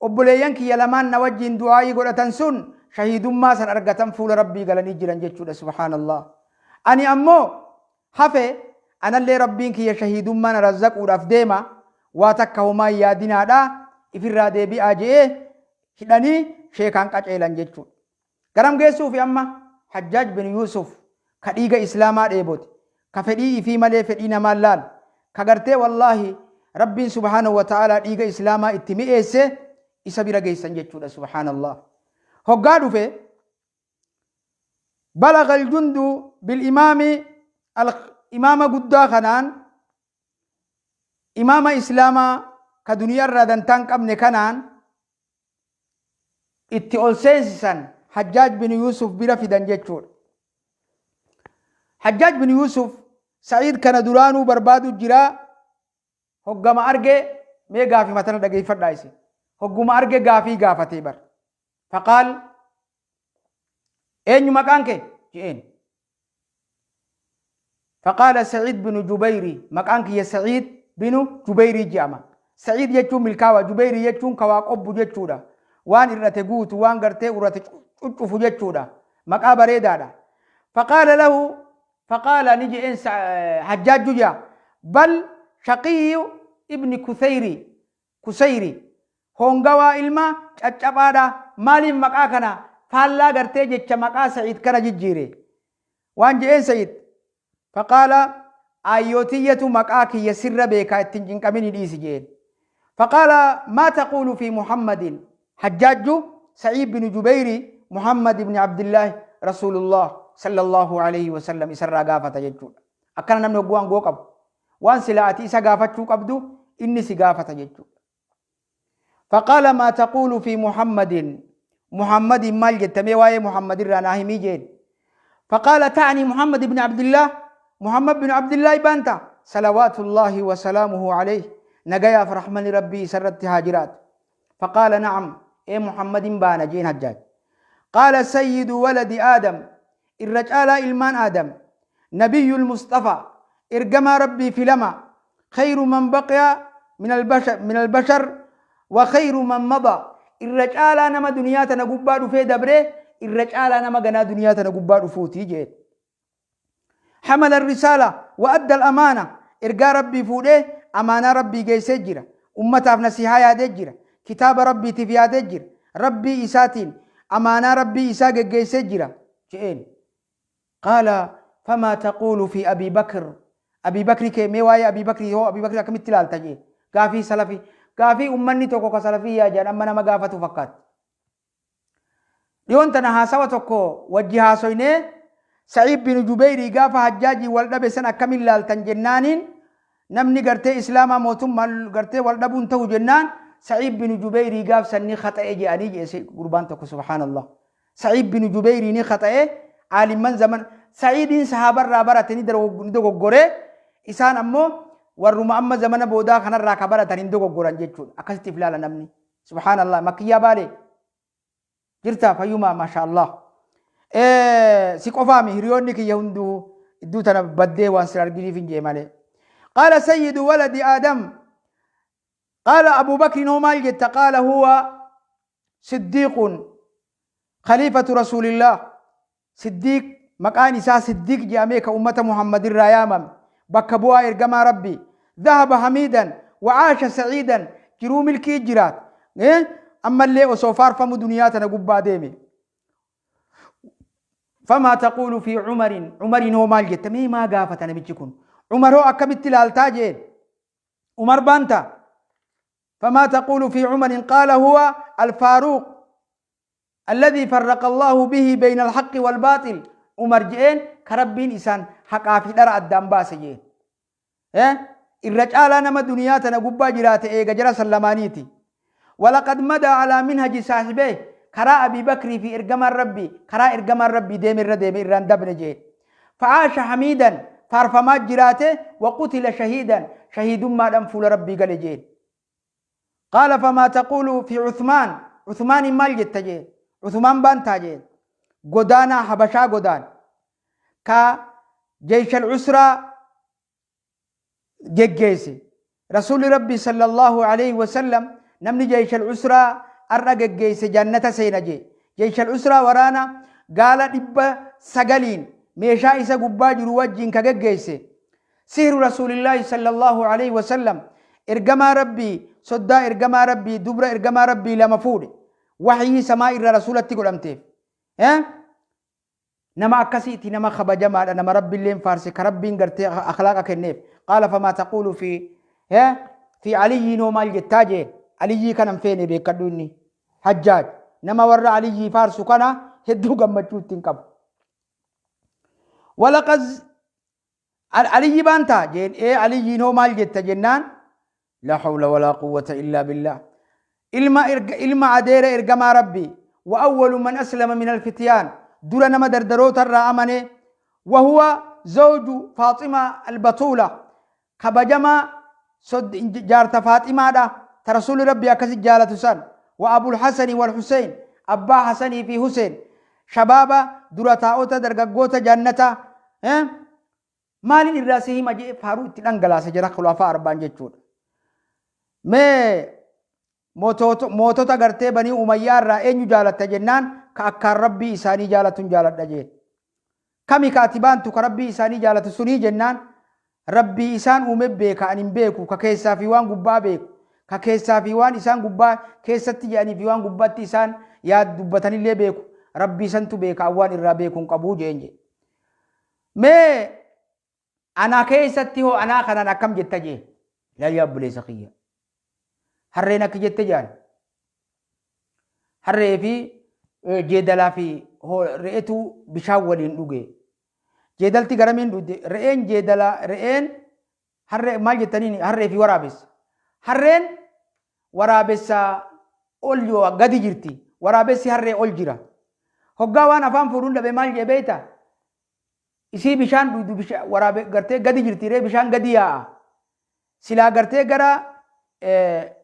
Obboleeyyan kiyya lamaan na wajjiin du'aa'ii godhatan sun shahiidummaa san argatan fuula Rabbii galanii jiran jechuudha subhaanallah. Ani ammoo hafe anallee Rabbiin kiyya shahiidummaa na razzaquudhaaf deema waa takka homaa hin yaadinaadha ifirraa deebi'aa je'ee hidhanii sheekaan qaceelan jechuudha. Garam geessuufi amma? Hajjaaj bin Yuusuf ka dhiiga Islaamaa dheebote, ka fedhii ifii malee fedhii namaa hin laalle, ka gartee wallaahi Rabbiin subhaanahu wa ta'aalaa dhiiga Islaamaa itti mi'eesse isa bira geessan jechuudha subhaanallah. Hoggaa dhufe balagha aljundu bil imaami al imaama guddaa kanaan imaama Islaamaa ka duniyaarraa dantaa hin qabne kanaan itti ol seensisan Hajjaaj bin Yuusuf bira fidan jechuudha. Hajjaaj bin Yuusuf Sa'iid kana duraanuu barbaadu jira hoggama arge mee gaafii matana dhageeffadhaa isin. Hogguma arge gaafii gaafatee bar. Faqaal eenyu maqaan kee je'een. Faqaala Sa'iid binu Jubayri maqaan kiyya Sa'iid binu Jubayrii je'ama. Sa'iid jechuun milkaawa, Jubayrii jechuun ka waa qobbu jechuudha. Waan ir'ate guutu, waan gartee urate cuccufu jechuudha. Maqaa bareedaadha. Faqaala lahu faqaala ni je'een Hajjaajju je'a bal Shaqiyyu ibni Kuthayri Kusayri hoongawaa ilma caccaphaadha maaliif maqaa kana faallaa gartee jecha maqaa Sa'iid kana jijjiire? Waan je'een Sa'iid faqaala aayyoo tiyyatu maqaa kiyya sirra beekaa itti hin cinqaminii dhiisi je'een. Faqaala maa taquulu fi Muhammadin Hajjaajju Sa'iid binu Jubayri Muhammad ibni Abdillaahi Rasuulullah sallallahu alayhi wasallam isarraa gaafata jechuudha. Akkana namni hogguu aangoo qabu Waan silaa ati isa gaafachuu qabdu inni si gaafata jechuudha. Faqaala maa taquulu fi Muhammadin Muhammadiin maal jetta mee waa'ee Muhammad irraa naa himii jeen. Faqaala ta'anii Muhammad ibn Abdillah Muhammad bin Abdillah baanta salawaatullaahi wa salaamuhu alayhi nagayaaf rahmani rabbii isarratti haa jiraatu. Faqaala na'am ee Muhammadin baana jeen Hajjaaj. Qaala sayyidu waladi Aadam irra caalaa ilmaan Aadam, Nabiyyul Musxafaa, Ergamaa Rabbii filamaa, khayru man baqiya minal bashar wa khayru man madaa, irra caalaa nama duniyaa tana gubbaa dhufee dabree, irra caalaa nama ganaa duniyaa tana gubbaa dhufuuti jeen. Hamala risaala wa adda al-amaana, ergaa Rabbii fuudhee amaanaa Rabbii geessee jira. Ummataaf nasihaa yaadee jira. Kitaaba Rabbiitiif yaadee jira. Rabbii isaatiin amaanaa Rabbii isaa geggeessee jira je'een. Qaala famaa taquulu fi Abii Bakr Abii Bakri kee mee waa'ee Abii Bakrii hoo Abii Bakri akkamitti ilaalta je'een. Gaafii salafi gaafii ummanni tokko ka salafiyyaa je'an amma nama gaafatu fakkaatti. Dhiyoon tana haasawa tokko wajji haasoynee Sa'iid bin Jubeyrii gaafa Hajjaajiin wal dhabe san akkamiin laaltan jennaaniin namni gartee Islaamaa mootummaan gartee wal dhabuun ta'u jennaan Sa'iid bin Jubeyrii gaaf san ni khaxa'e je'anii je'e gurbaan tokko subhaanallah. Sa'iid bin Jubeyrii ni khaxa'e aalimman zaman Sa'iidiin sahaabarraa barate ni dogoggoree isaan ammoo warruma amma zamana boodaa kanarraa ka baratan hin dogoggoran jechuudha. Akkasitti if laala namni. Subhaanallah makkiyyaa baalee jirta fayyumaa maashaallah. Si qofaami hiriyoonni kiyya hunduu idduu tana baddee waan sin arginiif hin jee malee. Qaala sayyidu waladi Aadam qaala Abu Bakrin hoo maal jetta qaala huwa siddiiqun khaliifatu rasuulillah Siddiiq maqaan isaa Siddiiq je'amee ka ummata Muhammad irraa yaamame, bakka bu'aa ergamaa Rabbii. Dhahaba hamiidan wa aasha sa'iidan jiruu milkii jiraate. Ammallee osoo faarfamu duniyaa tana gubbaa deeme. Famaa taquulu fi Umarin Umariin hoo maal jetta mee maa gaafata namichi kun Umar hoo akkamitti ilaaltaa jeen Umar baanta famaa taquulu fi Umarin qaala huwa alfaaruuq Alladhii farraqa Allaahu bihi beyna alhaqqi walbaaxil Umar je'een ka Rabbiin isaan haqaa fi dhara addaan baase je'een. Irra caalaa nama duniyaa tana gubbaa jiraate eega jara san lamaaniiti. Walaqad madaa alaa minhaji saahibeeh karaa Abii Bakrii fi ergamaan Rabbii karaa ergamaan Rabbii deeme irra deeme irraan dabne je'een. Fa'aasha hamiidan faarfamaa jiraate wa qutila shahiidan shahiidummaadhaan fuula Rabbii gale je'een. Qaala famaa taquulu fi Uthmaan Uthmaaniin maal jetta jeen Uthmaan baantaa jeen godaanaa Habashaa godaan ka jeyshal usraa geggeesse Rasuulli Rabbii sallallahu aleyhi wa sallam namni jeyshal usraa ar'a geggeeyse jannata seena jee. Jeyshal usraa waraana gaala 900n meeshaa isa gubbaa jiru wajjiin ka geggeeyse. Sihru Rasuulillaahi sallallahu aleyhi wa sallam ergamaa Rabbii soddaa ergamaa Rabbii dubra ergamaa Rabbii lama fuudhe. Wahyii samaa irraa Rasuulatti godhamteef. Eh? Nama akkasiiti nama kabajamaadha nama Rabbilleen faarse ka Rabbiin gartee akhlaaqa kenneef. Qaala famaa taquulu fi fi Aliyyiin hoo maal jettaa jeen. Aliyyii kana hin feene beekkadhu inni. Hajjaaj nama warra Aliyyii faarsu kana hedduu gammachuu ittiin qabu. Walaqad Aliyyi baantaa jeen ee Aliyyiin hoo maal jetta jennaan laa hawla walaa quwwata illaa billaah. Ilma erga ilma adeera ergamaa Rabbii wa awwalu man aslama min alfityaan dura nama dardaroota irraa amane wa huwa zawju Faaxima albatuula kabajamaa jaarta Faaximaadha ta Rasuulli Rabbii akkasi jaalatu san wa Abul Hasani wal Hussein abbaa Hasanii fi Hussein shabaaba dura taa'ota dargaggoota jannataa Maalin irraa si hima jedhee faaruu itti dhangalaasa jira khulafaa arbaan jechuudha. Mee mootota gartee banii umayyaa irraa eenyu jaalatta jennaan ka akkaan rabbii isaanii jaalatun jaaladha jeen. Kami ka ati baantu ka rabbii isaanii jaalatu sunii jennaan rabbii isaan uume beeka ani hin beeku ka keessaa fi waan gubbaa beeku ka keessaa fi waan isaan gubbaa keessatti jedhanii fi waan gubbaatti isaan yaad dubbatanillee beeku rabbii santu beeka waan irraa beeku hin qabuu jeen jedhe. Mee anaa keessatti hoo anaa kanaan akkam jetta jee. Laal yaa obboleessa kiyya. Harreen akki jette jaan. Harree fi jeedalaa fi re'etu bishaan waliin dhuge. Jeedalti garamiin dhugde? Re'een jeedalaa re'een harree maal jettaniin harree fi waraabessa. Harreen waraabessa ol yoo gadi jirti. Waraabessi harree ol jira. Hoggaa waan afaan fuudhuun dhabe maal jee beekta? Isii bishaan dhuydu waraabe gartee gadi jirti ree bishaan gadi yaa'a. Silaa gartee gara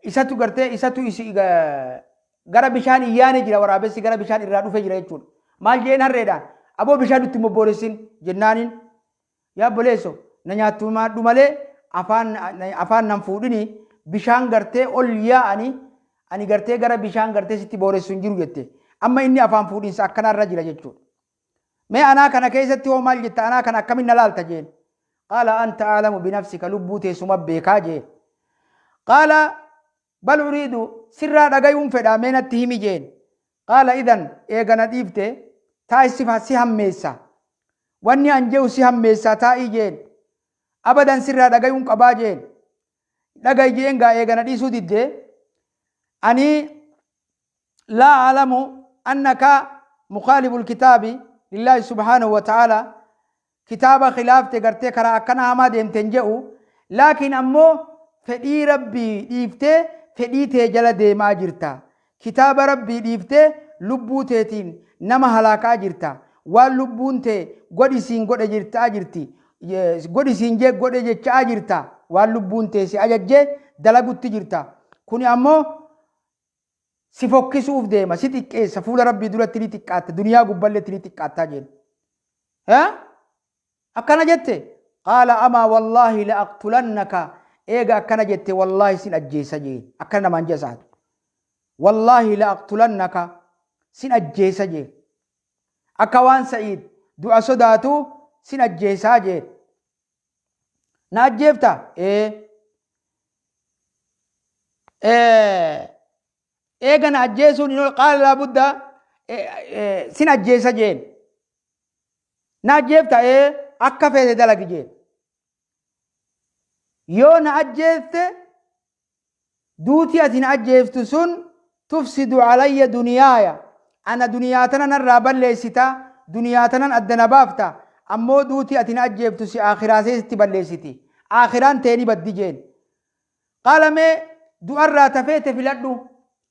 isatu gartee isatu isi gara bishaan hin yaane jira waraabessi gara bishaan irraa dhufe jira jechuudha. Maal jeen harreedhaan aboo bishaan nutti hin bobbooressin jennaaniin yaa obboleesso na nyaattu maadhu malee afaan afaan nan fuudhini bishaan gartee ol yaa'ani ani gartee gara bishaan gartee sitti booressu hin jiru jette. Amma inni afaan fuudhinsa akkanaarra jira jechuudha. Mee anaa kana keessatti hoo maal jetta anaa kana akkamin na laalta jeen. Qaala anta aalamu binafsika lubbuu tee suma beekaa jeen. Qaala bal uriidu sirraa dhagayuun fedhaa mee natti himi jeen. Qaala idan eega na dhiifte taa'i si hammeessa. Wanni an je'u si hammeessaa taa'ii jeen. Abadan sirraa dhagayuun qabaa jeen. Dhagayi jeen gaa eega na dhiisuu didde. Ani laa a'lamu annaka mukaaliful kitaabi lillaahi subhaanahu wa ta'aala kitaaba khilaafte gartee karaa akkana hamaa deemte hin je'u laakiin ammoo fedhii rabbii dhiiftee fedhii tee jala deemaa jirta kitaaba rabbii dhiiftee lubbuu teetiin nama halaakaa jirta waan lubbuun tee godhi siin godhe jirtaa jirti godhi siin jee godhe jechaa jirta waan lubbuun tee si ajajje dalagutti jirta kuni ammoo si fokkisuuf deema, si xiqqeessa, fuula Rabbii duratti ni xiqqaatta, duniyaa gubballetti ni xiqqaattaa jeen. Akkana jette? Qaala amaa wallaahi la aqtulannaka eega akkana jette wallaahi sin ajjeesa jeen. Akkana namaan jee saatu. Wallaahi la aqtulannaka sin ajjeesa jeen. Akka waan Sa'iid du'a sodaatu sin ajjeesaa jeen. Na ajjeefta? Ee. Eega na ajjeesuun hin oolu qaala laabudda sin ajjeesa jeen. Na ajjeefta? Ee akka feete dalagi jeen. Yoo na ajjeefte Duuti ati na ajjeeftu sun tufsidu alayya duniyaaya ana duniyaa tana narraa balleessita duniyaa tanan adda na baafta ammoo duuti ati na ajjeeftu si aakhiraa sitti balleessiti aakhiraan tee ni baddi jeen qaala mee du'arraa ta feete filadhu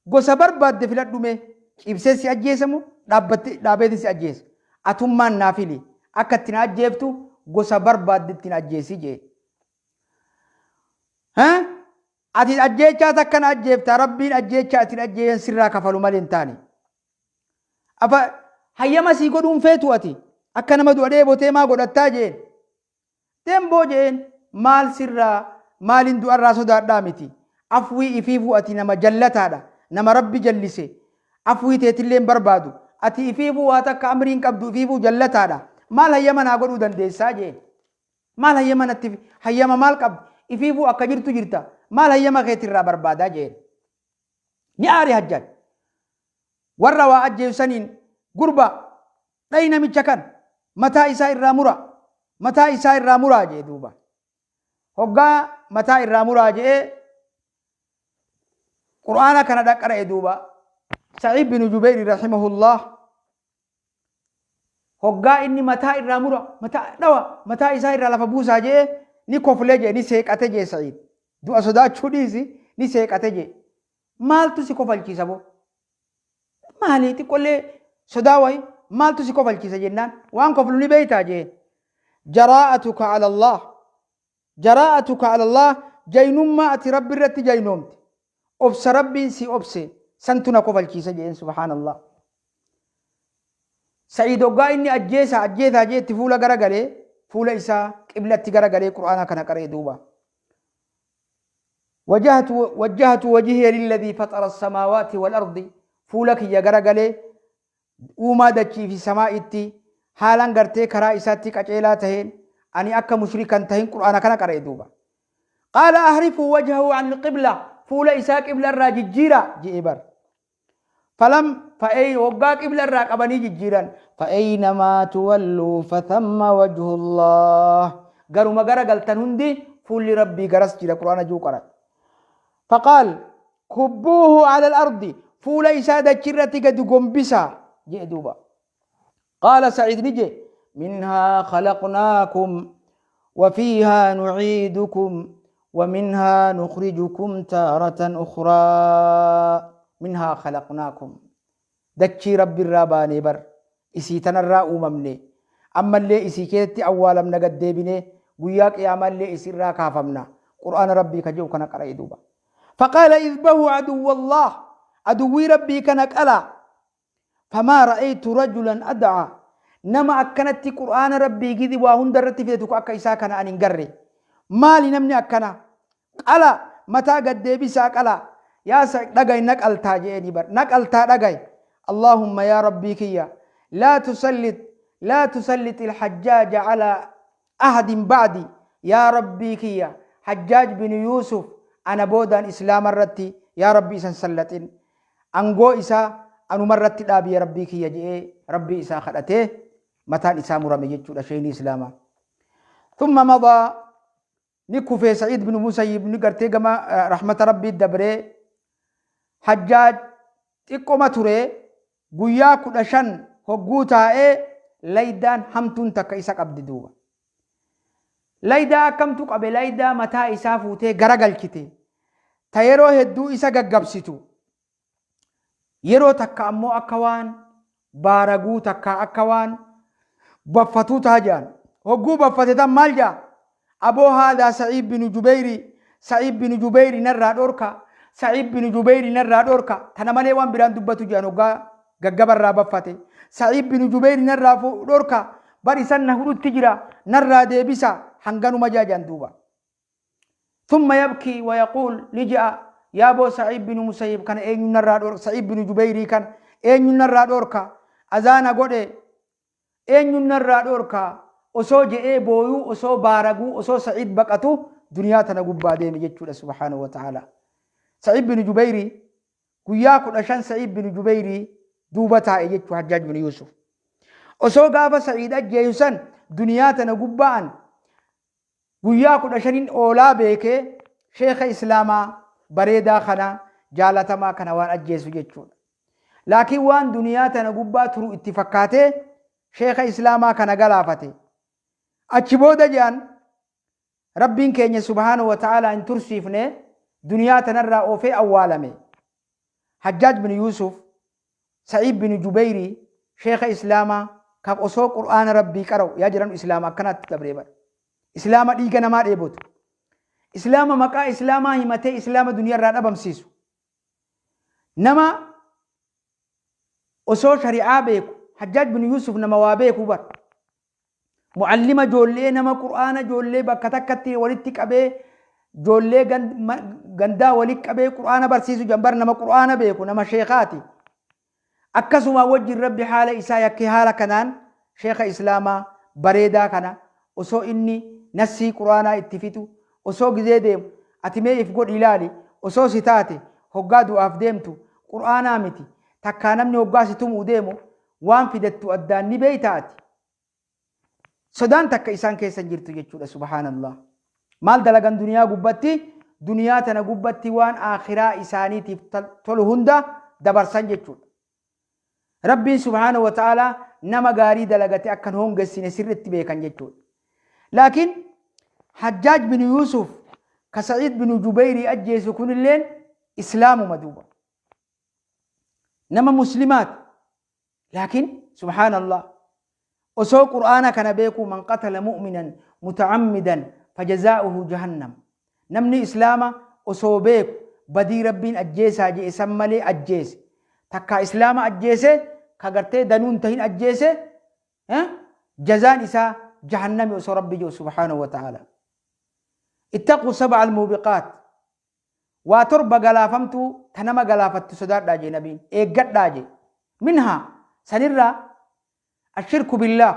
gosa barbaadde filadhu mee ciibsee si ajjeesa moo dhaabbatte dhaabeetin si ajjeesa atummaan naa fili akka itti na ajjeeftu gosa barbaadde itti na ajjeesi jeen Ati ajjeechaa takka na ajjeefta rabbiin ajjeechaa itti ajjeeyan sirraa kafalu malee hin taane. Afa hayyama sii godhuun feetu ati akka nama du'a dheebotee maa godhattaa jeen. Demboo jeen maal sirraa Maaliin du'arraa sodaadhaa miti. Afwii ifiifuu ati nama jallataadha. Nama Rabbi jallise. Afwii teetillee hin barbaadu. Ati ifiifuu waa takka amrii hin qabdu ifiifuu jallataadha. Maal hayyama naa godhuu dandeessaa jeen. Maal hayyama natti hayyama maal qabdi? Ifiifuu akka jirtu jirta. Maal hayyama keetirraa barbaadaa jeen. Ni aare Hajjaaj. Warra waa ajjeesu saniin gurba dhayi namicha kan mataa isaa irraa mura. Mataa isaa irraa muraa jee duuba. Hoggaa mataa irraa muraa je'ee Qur'aana kana dhaqqara'e duuba. Sa'iid bin Jubayr rahimahullah hoggaa inni mataa irraa mura mataa dhawa mataa isaa irraa lafa buusaa je'ee ni koflee je'e ni seeqate je'e Sa'iid. Du'a sodaachuu dhiisi ni seeqate je'e. Maaltu si kofalchiisa boo? Maali xiqqollee sodaa wayi maaltu si kofalchiisa jennaan waan koflu ni beeytaa jeen. Jaraa'atuka ala Allah. Jaraa'atuka ala Allah jaynummaa ati Rabbi irratti jaynoomte. Obsa Rabbiin si obse santu na kofalchiisa jeen subhaanallah. Sa'iid hoggaa inni ajjeesaa ajjeesaa jee itti fuula garagalee fuula isaa qiblatti garagalee qur'aana kana qara'e duuba. Wajjahtu wajhiya lilladhii faxara samaawaati wal ardi fuula kiyya garagalee uumaa dachii fi samaa'itti haalaan gartee karaa isaatti qaceelaa taheen ani akka mushrikan tahin qur'aana kana qara'e duuba. Qaala ahrifuu wajhahu an qibla fuula isaa qibla irraa jijjiira je'e bar. Falam fa'ee hoggaa qibla irraa qabanii jijjiiran fa'aynamaa tuwalluu fathamma wajhullah garuma gara galtan hundi fuulli Rabbii garas jira qur'aana jiru qara. Faqaal kubbuuhu ala al-ardi fuula isaa dachirratti gadi gombisaa jedhe duuba. Qaala Sa'iid ni jedhe minhaa khalaqnaakum وفيها نعيدكم ومنها نخرجكم تارة أخرى منها خلقناكم dachii Rabbi irraa baanee bar isii tanarraa uumamne ammallee isii keessatti awwaalamna gad deebinee guyyaa qiyaamaallee isii irraa kaafamna qur'aana Rabbii ka jedhu kana qara'e duuba. Faqaala idbahu aduwwallah aduwwii Rabbii kana qalaa. Famaa ra'aytu rajulan ad'a nama akkanatti qur'aana Rabbii gidi waa hunda irratti fide tokko akka isaa kana ani hin garre. Maali namni akkana? Qala mataa gad deebisaa qala. Yaa dhagayi na qaltaa je'eeni bar. Na qaltaa dhagayi. Allahumma yaa Rabbii kiyya laa tusallit laa tusallit il-hajjaaja alaa ahadin ba'di yaa Rabbii kiyya Hajjaaj bin Yuusuf ana boodaan Islaama irratti yaa Rabbi isan sallaxin. Angoo isaa anuma irratti dhaabi ya Rabbii kiyya je'ee Rabbii isaa kadhatee mataan isaa murame jechuudha sheeyni Islaamaa. Thumma madaa ni kufee Sa'iid bin Musayyib ni gartee gama rahmata Rabbii dabree Hajjaaj xiqqoma ture guyyaa 15 hogguu taa'ee laydaan hamtuun takka isa qabdi duuba. Laydaa akkamtu qabe laydaa mataa isaa fuutee garagalchite ta yeroo hedduu isa gaggabsitu yeroo takka ammoo akka waan baaraguu takkaa akka waan baffatuu taha jedhan. Hogguu baffate tan maal jedha? Aboo haadhaa Sa'iid binu Jubeyri Sa'iid binu Jubeyri narraa dhorka Sa'iid binu Jubeyri narraa dhorka tana malee waan biraan dubbatu jedhan hoggaa gaggabarraa baffate. Sa'iid binu Jubeyri narraa dhorka bar isan na hudhutti jira narraa deebisa hanganuma jedha jedhan duuba. Thumma yabkii wa yaquul ni je'a yaa boo Sa'iid binu Musayyib kana eenyu narraa dhorka Sa'iid binu Jubeyrii kana eenyu narraa dhorka azaana godhe eenyu narraa dhorka osoo je'ee booyuu osoo baaraguu osoo Sa'iid baqatu duniyaa tana gubbaa deeme jechuudha subhaanahu wa ta'ala. Sa'iid binu Jubeyrii guyyaa 15 Sa'iid binu Jubeyrii duuba taa'e jechuu Hajjaaj binu Yuusuf. Osoo gaafa Sa'iid ajjeesu san duniyaa tana gubbaan Guyyaa 15n oolaa beekee sheekha islaamaa bareedaa kana jaalatamaa kana waan ajjeesu jechuudha. Laakiin waan duniyaa tana gubbaa turu itti fakkaatee sheekha islaamaa kana galaafate. Achi booda jedhan Rabbiin keenya subhaanahu wa ta'aalaa hin tursiifne duniyaa tanarraa oofee awwaalame. Hajjaaj bin Yuusuf Sa'iid bin Jubeyri sheekha Islaamaa ka osoo Qur'aana Rabbii qara'u yaa jedhanu Islaama akkanaatti dabree bara. Islaama dhiiga namaa dheebotu. Islaama maqaa Islaamaa himatee Islaama duniyaarraa dhabamsiisu. Nama osoo shari'aa beeku Hajjaaj bin Yuusuf nama waa beeku bara. Mu'allima ijoollee nama Qur'aana ijoollee bakka takkatti walitti qabee Ijoollee gandaa walitti qabee Qur'aana barsiisu jambar nama Qur'aana beeku, nama sheekaati. Akkasuma wajjin Rabbi haala isaa yakkee haala kanaan sheeka Islaamaa bareedaa kana osoo inni nassii Qur'aanaa itti fixu, osoo gizee deemu, ati mee if godhi ilaali, osoo si taate hoggaa du'aaf deemtu, Qur'aanaa miti, takkaa namni hoggaa si tumuu deemu waan fidattu addaan ni beeyta ati. Sodaan takka isaan keessa hin jirtu jechuudha, subhaanallah. Maal dalagan duniyaa gubbatti? Duniyaa tana gubbatti waan aakhiraa isaaniitiif tolu hunda dabarsan jechuudha. Rabbiin subhaanahu wa ta'aalaa nama gaarii dalagate akka hin hoongessine sirriitti beekan jechuudha. Laakiin Hajjaaj bin Yuusuf ka Sa'iid bin Jubayrii ajjeesu kunilleen Islaamuma duuba. Nama muslimaati. Laakiin subhaanallah, osoo Qur'aana kana beekuu, man qatala mu'minan muta'ammidan fajazaa'uhu jahannam, namni Islaama osoo beeku badii Rabbiin ajjeesaa je'e san malee ajjeese, takkaa Islaama ajjeese ka gartee danuun tahin ajjeese, jazaan isaa jahannami osoo Rabbi je'u subhaanahu wa ta'ala. Ittaquu sab'a al-muubiqaat, waa torba galaafamtuu ta nama galaafattu sodaadhaa jee nabiin, eeggadhaa jee. Minhaa, sanirraa, ashirku billaah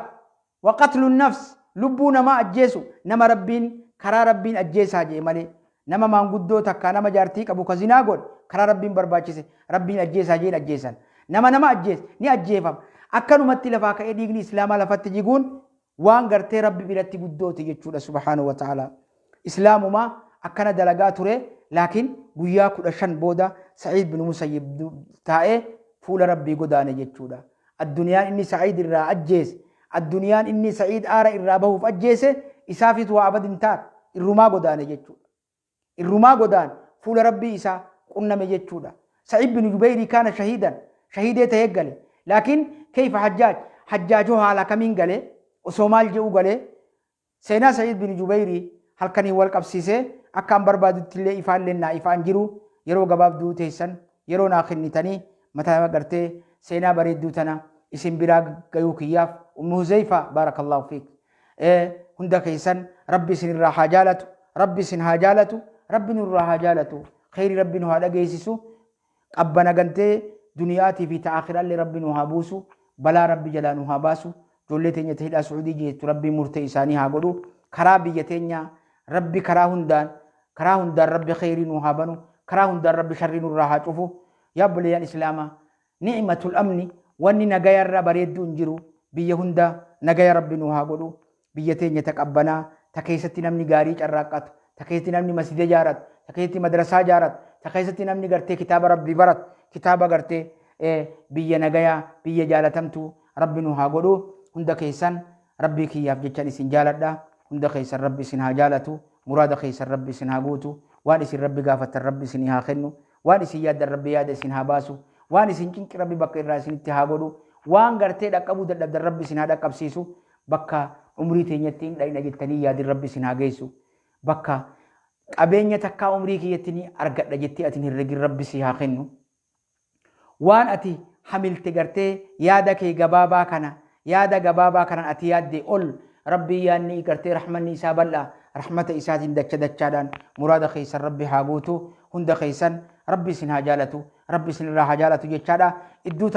wa qatlu nafs, lubbuu namaa ajjeesu, nama Rabbiin karaa Rabbiin ajjeesaa jee malee, nama maanguddoo takkaa nama jaartii qabu ka zinaa godhe karaa Rabbiin barbaachise Rabbiin ajjeesaa jeen ajjeesan. Nama nama ajjeese ni ajjeefama. Akkanumatti lafaa ka'ee dhiigni Islaamaa lafatti jiguun waan gartee Rabbi biratti guddooti jechuudha, subhaanahu wa ta'ala. Islaamuma akkana dalagaa ture, laakiin guyyaa 15 booda Sa'iid bin Musayyib taa'ee fuula Rabbii godaane jechuudha. Adduniyaan inni Sa'iid irraa ajjeese, adduniyaan inni Sa'iid aara irraa bahuuf ajjeese isaafis waa abad hin taate, irrumaa godaane jechuudha. Irrumaa godaane, fuula Rabbii isaa qunname jechuudha. Sa'iid bin Jubayrii kaana shahiidan, shahiidee ta'ee gale. Laakiin kayfa Hajjaaj, Hajjaaj hoo haala kamiin gale? Osoo maal je'uu gale? Seenaa Sa'iid bin Jubayrii halkaniin wal qabsiisee akka an barbaadutti illee ifaalleen naa ifaan jiru. Yeroo gabaabduu teessan yeroo naa kennitanii mataa gartee seenaa bareedduu tana isin biraa gayuu kiyyaaf, Ummu Huzeyfaa, barakallahu fiik, hunda keessan Rabbi isin irraa haa jaalatu, Rabbi isin haa jaalatu, Rabbi nurraa haa jaalatu, kheyri Rabbi nu haa dhageessisu, qabbana gantee duniyaatii fi ta aakhiraallee Rabbi nu haa buusu, balaa Rabbi jalaa nu haa baasu, ijoollee teenya ta hidhaa Su'uudii jirtu Rabbiin murtee isaanii haa godhu, karaa biyya teenya Rabbi karaa hundaan Rabbi kheyrii nu haa banu, karaa hundaan Rabbi sharrii nurraa haa cufu. Yaa obboleeyyan Islaamaa, ni'matul amni, wanni nagayarra bareedduu hin jiru. Biyya hunda nagaya Rabbi nu haa godhu, biyya teenya ta qabbanaa, ta keessatti namni gaarii carraaqqatu, ta keessatti namni masjida ijaaratu, ta keessatti madrasaa ijaaratu, ta keessatti namni gartee kitaaba Rabbii baratu, kitaaba gartee biyya nagayaa, biyya jaalatamtuu Rabbi nu haa godhu. Hunda keessan Rabbii kiyyaaf jechan isin jaaladha. Hunda keessan Rabbi isin haa jaalatu, muraada keessan Rabbi isin haa guutu, waan isin Rabbi gaafattan Rabbi isinii haa kennu, waan isin yaaddan Rabbi yaada isin haa baasu, waan isin cinqi Rabbi bakka irraa isinitti haa godhu, waan gartee dhaqqabuu dadhabdan Rabbi isin haa dhaqqabsiisu, bakka umrii teenyatti hin dhayna jettanii yaadin Rabbi isin haa geessu, bakka qabeenya takkaa umrii kiyyatti ni argadha jettee atin herregin Rabbi si haa kennu, waan ati hamilte gartee yaada kee gabaabaa kana, yaada gabaabaa kanan ati yaadde ol Rabbii yaadni gartee rahmanni isaa bal'a, rahmata isaatiin dacha dachaadhaan muraada keessan Rabbi haa guutu. Hunda keessan Rabbi isin haa jaalatu, Rabbi isin irraa haa jaalatu jechaadha idduu.